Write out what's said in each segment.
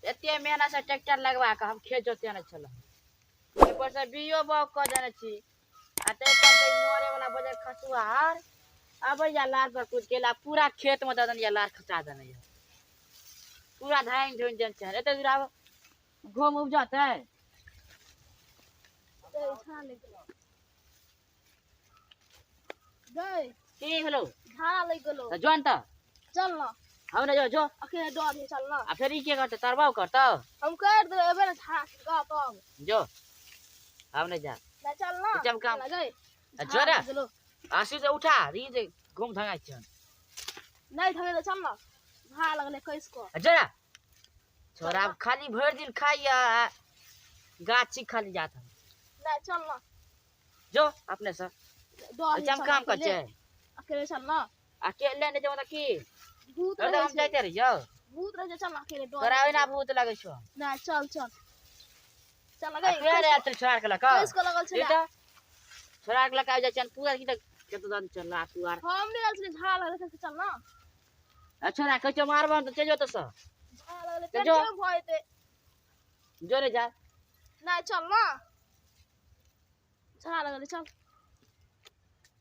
एते मेहनत से ट्रैक्टर लगवा के हम खेत जोतेने छलहुँ, ताहिपर से बियो बाउग कऽ देने छी, आ ताहिपर से ई मरे वाला बजर खसुआ आर अबैया लार पर कूद के पूरा खेत में दऽ देने यऽ, लार खसा देने यऽ, पूरा धानि धुनि देने छै। एते दूर आब गहूम उपजतै? गई। की भेलौ? झाड़ा लागि गेलौ। तऽ जो ने तऽ। चल ना। हम नहि जो, जो। अखने डर है, चल ना। आ फेर ई के करतै? तोहर बाप करतौ? हम कर देबै, एबे ने झाड़ा गा तब। जो, हम नहि जा। नहीं, चल ना। चल काम। चल गई। आ जो रे। झाड़ा लागि गेलौ। आशी से उठा, ई जे घूम धंगाइ छियन। नहीं धंगेले, चल ना। झाड़ा लगलै कैस को। आ जो रे। छोरा आब खाली भरि दिन खाइया, गाछी खाली जात हम। नहीं, चल ना। जो अपने से। डर है, चम चल काम अकेले। कर छै। अकेले चल ना। अकेले नहीं जेबो तऽ की? भूत अरे रहै हम छै। जाइते रहियौ। भूत रहै छै, चल ना, अकेले डर तोरा है। ओहिना भूत लगै छौ। नहीं, चल, चल। चल आ गई। के रे आयल छोड़ा के लऽ कऽ? कैस को लगल छलै? ई तऽ छोड़ा के लऽ कऽ आबि जाइ छनि पूरा की तऽ केतो दन चल तू आर। हम नहि आयल छलियै, झाड़ा लगलै, चल ना। आ छोड़ा कहै छौ मारबह तऽ चलि जो ओतऽ सँ। झाड़ा लगलै, चल जो। पेट जाम भऽ जेतै। जो रे जा। नहीं, चल ना। झाड़ा लगलै, चल।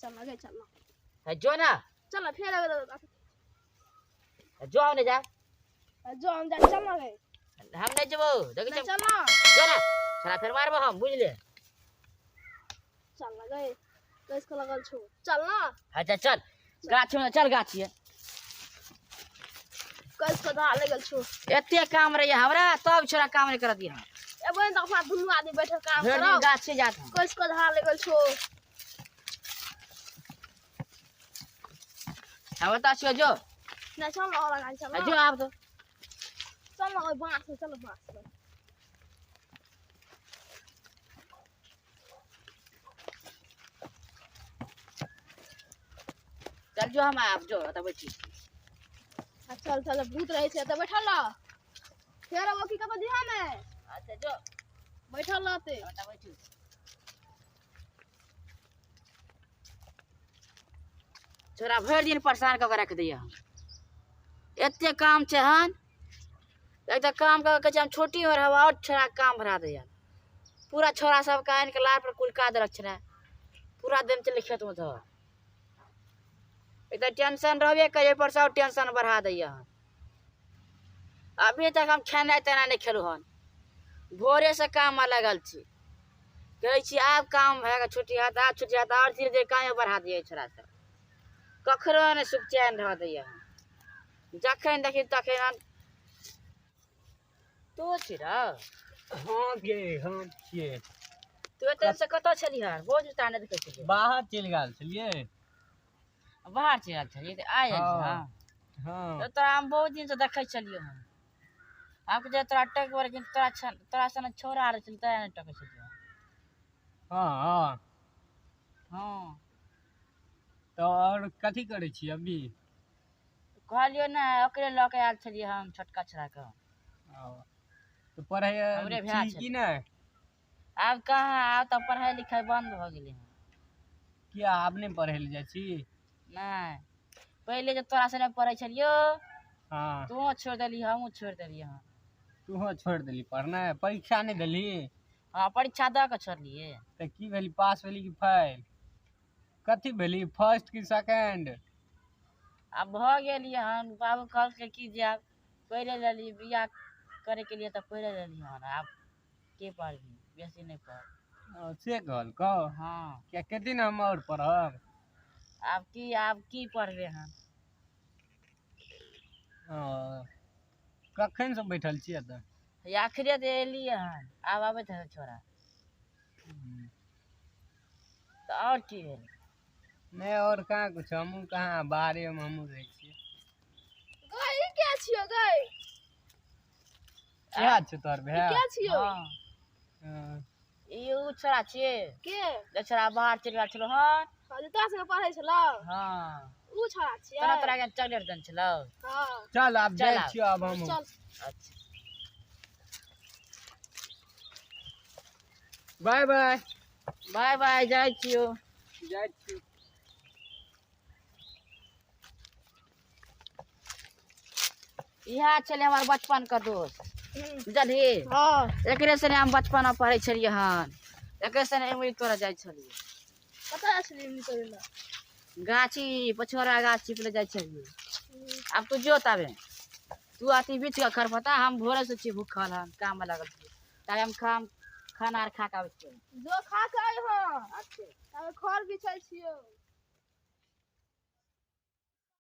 चल ना गई, चल ना। हे जो ना। चल ना, फेर अबै। हे जो, हम नहि जा। जो, हम जा, चल ना गई। हम नहि जेबौ, देखै नहीं, छियै। चल ना। जो ना, छोड़ा फेर मारबह हम, बुझले। चल ना गई, कैस को लगल छौ, चल ना। अच्छा चल गाछी में, चल गाछी। कैस को धार लगल छौ। एते काम रहैया हमरा, तब छोड़ा काम नहि करऽ दिया। एबै तऽ अपना दुनू आदमी बैठल काम भरि दिन करब। गाछी जात हम। कैस को धार लगल छौ। हम ओतऽ छियौ, जो। नहीं, चल ना, और गाछी चल आ ना। जो आब तो। चल ना, ओहि बाँस में चल, बाँस में। चल जो, हम आब जो, ओतऽ बैठी। आ चल चल, भूत रहै छै, एतऽ बैठल रह। फेर अबो की कतऽ दिहा ने। अच्छा जो। बैठल रहतै। ओतऽ बैठू। छोरा भरि दिन परेशान कऽ के राखि दैया। एते काम छै हन, एक तऽ काम कऽ के कहै छै हम छोटी हो रहब, आओर छोरा काम बढ़ा दैया। पूरा छोरा सबके आनि के लार पर कुलका देलक छलै, पूरा दिन चलै खेतमे धऽ। एक तऽ टेंशन रहबे करै, ओहिपर से आओर टेंशन बढ़ा दैया। अभी तक हम खेनाइ तेनाइ नहि खेलहुँ हन, भोरेसँ काममे लगल छी। कहै छी आब काम भए कऽ छुट्टी हैत, आब छुट्टी हैत, आओर धीरे धीरे कामे बढ़ा दैया छोरा सब। ककरो नहि सुख चैन रहऽ दैया। जखन देखी तखन तू छी रौ? हाँ गे, हम छियै। तू एते से कतऽ छलियै हन? बहुत जुता नहि देखै छलियै। बाहर चलि गेल छलियै। बाहर चलि गेल छलियै तऽ आइ आयल छी? हाँ। हाँ। तऽ तोरा हम बहुत दिनसँ देखै छलियौ हन। हम कहै तोरा टकबै, लेकिन तोरा तोरा सन छौड़ा रहै छलै तैं नहि टकै छलियौ। हाँ हाँ। हाँ। तऽ आओर कथी करै छी अभी? कहलियौ ने, ओकरे लऽ के आयल छलियै हम, छोटका छोड़ाके। तऽ पढ़ै हमरे भैया छी छलै। कि नहि? आब कहाँ, आब तऽ पढ़ाइ लिखाइ बन्द भऽ गेलै हन। किया, आब नहि पढ़ै लए जाइ छी? नहि, पहिले जे तोरा संगे पढ़ै छलियौ, हाँ। तूहो छोड़ि देलही, हमहूँ छोड़ि देलियै हन। तूहो छोड़ि देलही पढ़नाइ? परीक्षा नहि देलही? हाँ, परीक्षा दऽ कऽ छोड़लियै। तऽ की भेली, पास भेली कि फेल? कथी भेली, फर्स्ट कि सेकेंड? आब भऽ गेलियै हन। बाबू कहलकै कि जे आब पढ़ि लेली बियाह करैके लिए, तऽ पढ़ि लेलियै हन, आब के पढ़बही, बेसी नहि पढ़। से कहलकौ? हाँ। किया, कते दिन हम आओर पढ़ब? आब की पढ़बै हन? कखन से बैठल छियै एतऽ? आखिरे तऽ एलियै हन, आब आबैत है छोड़ा। तऽ आओर की भेलै? नहि, आओर कहाँ कुछ, हमहूँ कहाँ, बाहरेमे हमहूँ रहै छियै। गई, ई के छियौ गई? किया छौ तोहर ई भाय? के छियौ? हाँ। हाँ। ई उ छोड़ा छियै के? जे छोड़ा बाहर चलि गेल छलौ हन। हाँ, जे तोरा संगे पढ़ै छलौ? हाँ। उ छोड़ा छियै? तोरा तोरा के चॉकलेट देने छलौ। हाँ। चल आब चल जाइ आब। छियौ आब हमहूँ। चल। अच्छा। बाय बाय। बाय बाय, जाइ छियौ। जाइ छियौ। इएह छलै हमर बचपन के दोस्त। बुझलही? हँ। एकरे सने हम बचपन में पढ़ै छलियै हन, एकरे सने इमली तोड़ऽ जाइ छलियै। कतऽ जाइ छलियै इमली तोड़ै लए? गाछी पछुआरा गाछी पर जाइ छलियै। आब तू जो ताबे, तू अथी बीछ कऽ खरपता, हम भोरे से छी भूखल, हम काम में लागल छी, ताबे हम खाम खाना आर खा कऽ आबै छियै। जो खा कऽ अइहऽ। अच्छे। ताबे खर बिछै छियौ।